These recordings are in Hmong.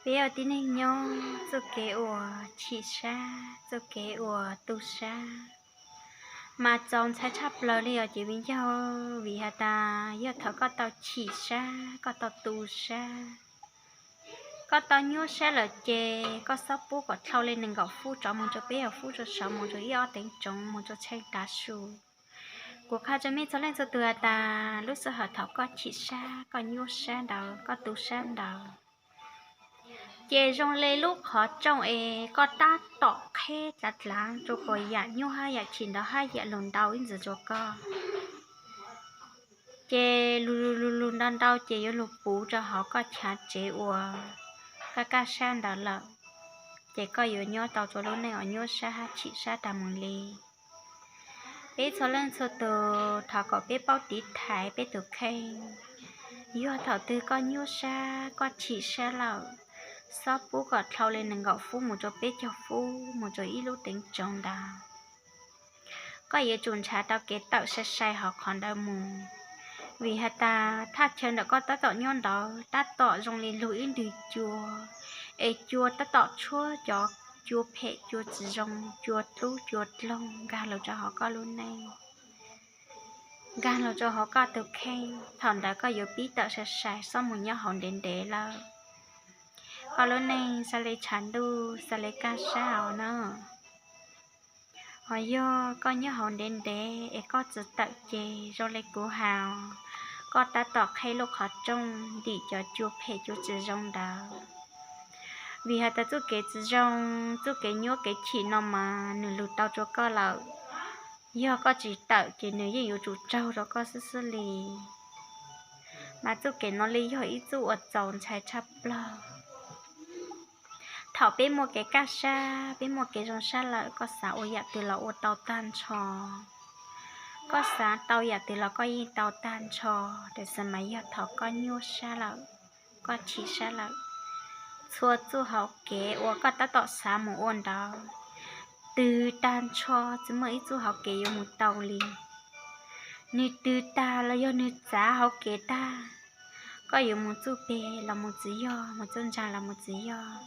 Peb ua tib neeg nyob, txoj kev uas chim sab, txoj kev uas tu sab mas txaus ntshai tshaj plaws li os ces viv ncaus, vim has tas yog thaum koj tau chim sab, koj tau tu sab, koj tau nyuaj sab lawm ces koj xob pub kom dhau li nees nkaum fub rov mus rau peb caug fub rau saud, mus rau ib ob teev tsoov, mus rau txheej tav su. Kuv qha rau mej txhua leej txhua tus has tas lub sij hawm thaum koj chim sab, koj nyuaj sab ntawd, koj tu sab ntawd ces zoo li lub qhov rooj es koj tab tom qheb dlav dlav rau kom yam nyuaj hab yam chim ntawd hab yam lug ntau ib ntsis rau koj. Ces lug lug lug lug ntau ntau ces yuav lug puv rau hauv koj chav tsev uas koj kaj sab ntawd lawm, ces koj yuav nyob tau rua lub neej uas nyuaj sab hab chim sab tas mus li. Peb txhua leej txhua tus thov kom peb paub tiv thaiv peb tus kheej. Yog thaum twg koj nyuaj sab, koj chim sab lawm, xob pub kom dhau li nees nkaum fub mus rau peb caug fub, mus rau ib lub teev tsoov ntawd, koj yuav tsum nrhav tau kev tawm sai sai hauv qhov ntawd mus. Vim has tas thaj chaw ntawm koj tab tom nyob ntawd tab tom zoo li lug ib ntwg cua, es cua tab tom tshuab cov cua phem, cua tsis zoo, cua dlub cua dloog nkag lug rau hauv koj lub neej, nkag lug rau hauv koj tus kheej. Thaum ntawd koj yuav pib tawm sai sai, xob mus nyob hauv ntev ntev lawm. Koj lub neej xav li tshav ntuj, xav li kaj sab os na. Hos yog koj nyob hauv ntev ntev es koj tsis tawm ces zoo li kuv has, koj tab tom qheb lub qhov rooj ntim cov cua phem cua tsis zoo ntawd. Vim has tas txuj kev tsis zoo, txuj kev nyuaj kev chim no mas nws lug tau rua koj lawm. Yog koj tsis tawm ces nws yeej yuav tsum raug rau koj xwb xwb li. Mas txuj kev no li yog ib txuj uas txaus ntshai tshaj plaws. Thaum peb muaj kev kaj sab, peb muaj kev zoo sab lawm, koj xav ua yam twg los ua tau tag nrho. Koj xav tau yam twg los koj yeej tau tag nrho. Tiam sis mas yog thaum koj nyuaj sab lawm, koj chim sab lawm, txhua txuj hauv kev uas koj tab tom xav mus ua ntawd twg tag nrho, tsis muaj ib txuj hauv kev yuav mus tau li. Nws twg tag los yog nws txav hauv kev tag, koj yuav mus txuj peg los mus tsis yog, mus txuj ntsa los mus tsis yog.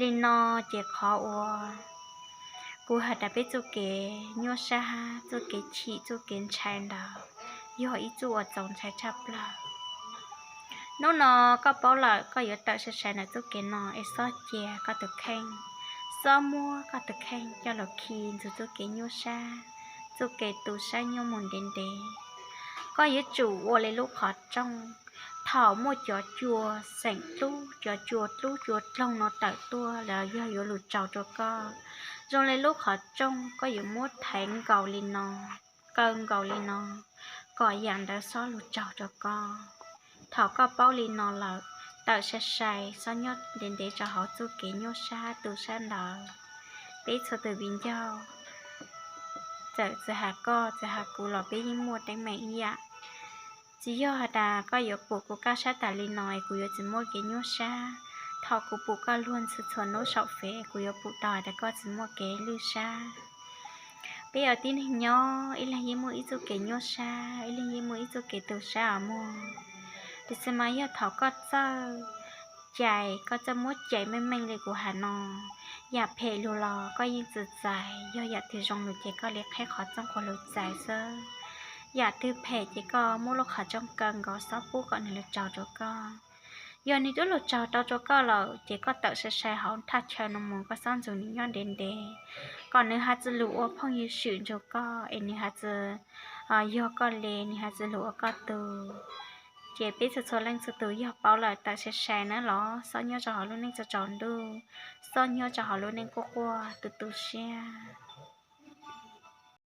Li no ces qhov uas kuv has tas peb txuj kev nyuaj sab, txuj kev chim, txuj kev ntshai ntawd yog ib txuj uas txaus ntshai tshaj plaws. Hnub no koj paub lawm, koj yuav tawm sai sai ntawm txuj kev no es xob cia koj tus kheej, xob muab koj tus kheej coj los khi ntxug txuj kev nyuaj sab, txuj kev tu sab nyuaj mus ntev ntev. Koj yuav tsum ua li lub qhov rooj, thaum muaj cov cua xeem dlub, cov cua dlub cua dloog no tawm tuaj los yog yuav lug tsaug rau koj, zoo li lub qhov rooj koj yuav muab thaiv nkaus li no, kaw nkaus li no, kom yam ntawd xob lug tsaug rau koj. Thaum koj paub li no lawm, tawm sai sai, xob nyob ntev ntev rau hauv txuj kev nyuaj sab tu sab ntawd. Peb txhua tus viv ncaus, txawm tsis has koj tsis has kuv los peb yeej muaj teeb meem ib yam. Tsis yog has tas koj yuav pum kuv kaj sab tas li no es kuv yuav tsis muaj kev nyuaj sab. Thaum kuv pum koj luag ntxhi txhua hnub saum fev, kuv yuav pum tau has tas koj tsis muaj kev lwj sab. Peb ua tib neeg nyob, ib leeg yeej muaj ib txuj kev nyuaj sab, ib leeg yeej muaj ib txuj kev tu sab os mog. Tiam sis mas yog thaum koj txawj cais, koj txawj muab cais meej meej li kuv has no, yam phem lug los koj yeej tsis txais, yog yam twg zoo lug ces koj li qheb qhov txooj quas lug txais xwb. Yam twg phem ces koj muab lub qhov rooj kaw nkaus, xob pub kom nws lug tsaug rau koj. Yog nws twb lug tsaug tau rau koj lawm ces koj tawm sai sai hauv thaj chaw no mus, koj xob ntxug nws nyob ntev ntev, kom nws has tsis lug ua phooj ywg swm nrug koj es nws has tsis yog koj li, nws has tsis lug ua koj tug. Ces peb txhua txhua leej txhua tus yog paub lawm tawm sai sai na los xob nyob rau hauv lub neej tsaus ntuj, xob nyob rau hauv lub neej quaj quaj tu tu siab.